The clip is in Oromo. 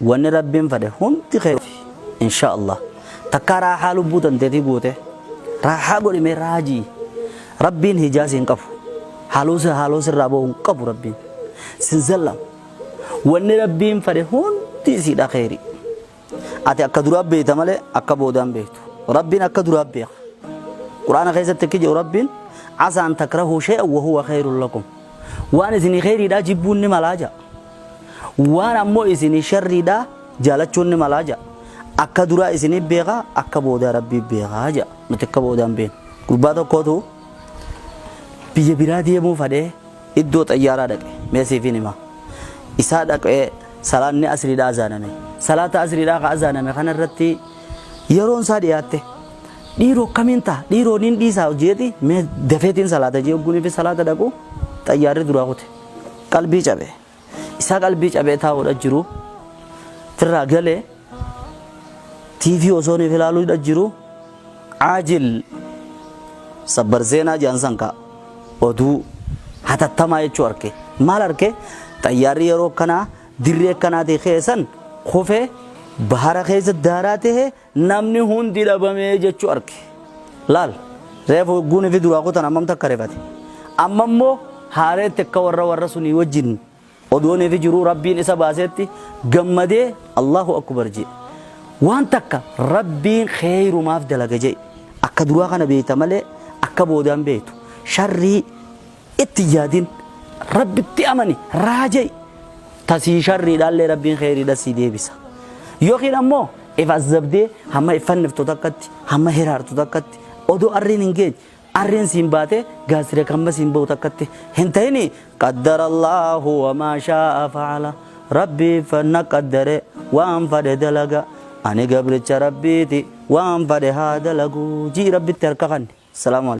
Wanni Rabbiin fadhe hundi kheeyri insha Allah. Takkaa raahaa lubbuu tanteetii goote raahaa godhi mee raajii. Rabbiin hijaa siin qabu. Haaloo si haaloo sirraa bahu hin qabu Rabbiin. Sin zallamu. Wanni Rabbiin fadhe hundi isiidha kheeyri. Ati akka duraa beekta malee akka boodaan beektu. Rabbiin akka duraa beeka. Quraana keessatti akki jedhu Rabbiin asaan takrahuu shay'an wa huwa khayrun lakum. Waan isinii kheyriidhaa jibbuun ni malaa ja'a. Waan ammoo isinii sharriidhaa jaalachuun ni malaa ja'a. Akka duraa isinii beeka, akka boodaa Rabbii beekaa ja'a. Nuti akka boodaa hin beeknu. Gurbaa tokkootu biyya biraa deemuu fadhee iddoo xayyaaraa dhaqe. Mee siifin hima. Isaa dhaqee salaanni asriidhaa azaaname. Salaata asriidhaa ka azaaname kana irratti yeroon isaa dhiyaatte. Dhiiroo akkamiin ta'a? Dhiiroo niin dhiisaa jeeti mee dafeetiin salaata jee ogguunii fi salaata dhaqu xayyaarri duraa kute. Qalbii cabe. Isaa qalbii cabee taa'uudha jiru. Firraa galee TV osoo niif ilaaluudha jiru. Caajil sabbar seenaa jedhan san kaa oduu hatattamaa jechuu arke. Maal arke? Xayyaarri yeroo akkanaa dirree akkanaatii keessan kufee bahara keessa daaraa ta'e Namni hundi dhabame jechu arke. Laal, reefu hogguun fi duraa kutan hammam takka rifate. Amma immoo haareetti akka warra warra sunii wajjin odoonii fi jiruu Rabbiin isa baaseetti gammadee Allahu Akbar jee. Waan takka Rabbiin kheeyrumaaf dalaga jee. Akka duraa kana beekta malee akka boodaan beektu. Sharrii itti hin yaadin Rabbitti amani raajai tasii sharriidhaallee Rabbiin kheeyriidha sii deebisa. Yookiin ammoo if azzabdee hamma if fanniftu takkatti hamma hiraartu takkatti odoo arriin hin geenye arriin siin baatee gaasire kamma siin bahu takkatti hin ta'ini qaddara Allahu wamaa shaa'a fa'ala Rabbii na qaddare waan fadhe dalaga ani gabricha Rabbiiti waan fadhe haa dalagu jii Rabbitti harka kanni. Salaamu alaikum.